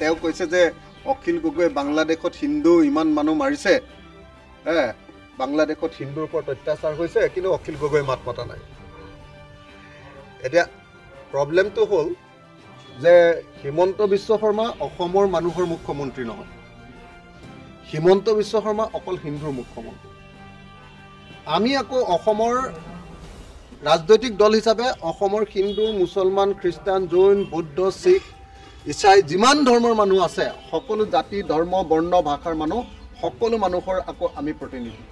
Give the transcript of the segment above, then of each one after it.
তেওঁ কৈছে যে অখিল গগৈয়ে বাংলাদেশত হিন্দু ইমান মানুহ মাৰিছে, বাংলাদেশত হিন্দুৰ ওপৰত অত্যাচাৰ হৈছে, কিন্তু অখিল গগৈ মাত মতা নাই। এতিয়া প্ৰব্লেমটো হ'ল যে হিমন্ত বিশ্ব শৰ্মা অসমৰ মানুহৰ মুখ্যমন্ত্ৰী নহয়, হিমন্ত বিশ্ব শৰ্মা অকল হিন্দুৰ মুখ্যমন্ত্ৰী। আমি আকৌ অসমৰ ৰাজনৈতিক দল হিচাপে অসমৰ হিন্দু, মুছলমান, খ্ৰীষ্টান, জৈন, বৌদ্ধ, শিখ, ইছাই যিমান ধৰ্মৰ মানুহ আছে, সকলো জাতি, ধৰ্ম, বৰ্ণ, ভাষাৰ মানুহ, সকলো মানুহৰ আকৌ আমি প্ৰতিনিধি।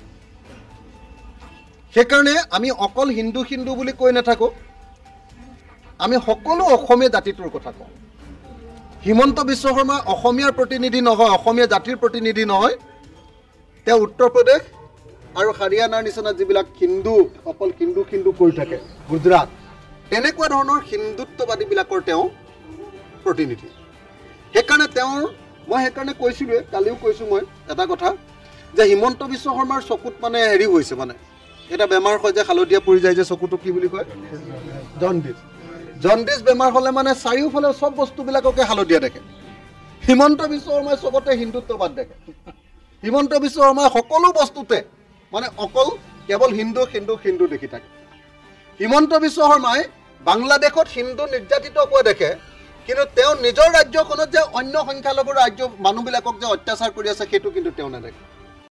সেইকাৰণে আমি অকল হিন্দু হিন্দু বুলি কৈ নাথাকোঁ, আমি সকলো অসমীয়া জাতিটোৰ কথা কওঁ। হিমন্ত বিশ্ব শৰ্মা অসমীয়াৰ প্ৰতিনিধি নহয়, অসমীয়া জাতিৰ প্ৰতিনিধি নহয়। তেওঁ উত্তৰ প্ৰদেশ আৰু হাৰিয়ানাৰ নিচিনা যিবিলাক হিন্দু, অকল হিন্দু হিন্দু কৰি থাকে, গুজৰাট, তেনেকুৱা ধৰণৰ হিন্দুত্ববাদীবিলাকৰ তেওঁ প্ৰতিনিধি। সেইকাৰণে তেওঁৰ, মই সেইকাৰণে কৈছিলোঁৱে, কালিও কৈছোঁ মই এটা কথা, যে হিমন্ত বিশ্ব শৰ্মাৰ চকুত মানে হেৰি হৈছে, মানে এটা বেমাৰ হয় যে হালধীয়া পৰি যায় যে চকুটো, কি বুলি কয়, জণ্ডিছ। জণ্ডিছ বেমাৰ হ'লে মানে চাৰিওফালে চব বস্তুবিলাককে হালধীয়া দেখে। হিমন্ত বিশ্ব শৰ্মাই চবতে হিন্দুত্ববাদ দেখে। হিমন্ত বিশ্ব শৰ্মাই সকলো বস্তুতে মানে অকল কেৱল হিন্দু হিন্দু হিন্দু দেখি থাকে। হিমন্ত বিশ্ব শৰ্মাই বাংলাদেশত হিন্দু নিৰ্যাতিত হোৱা দেখে, কিন্তু তেওঁ নিজৰ ৰাজ্যখনত যে অন্য সংখ্যালঘু ৰাজ্য মানুহবিলাকক যে অত্যাচাৰ কৰি আছে, সেইটো কিন্তু তেওঁ নেদেখে।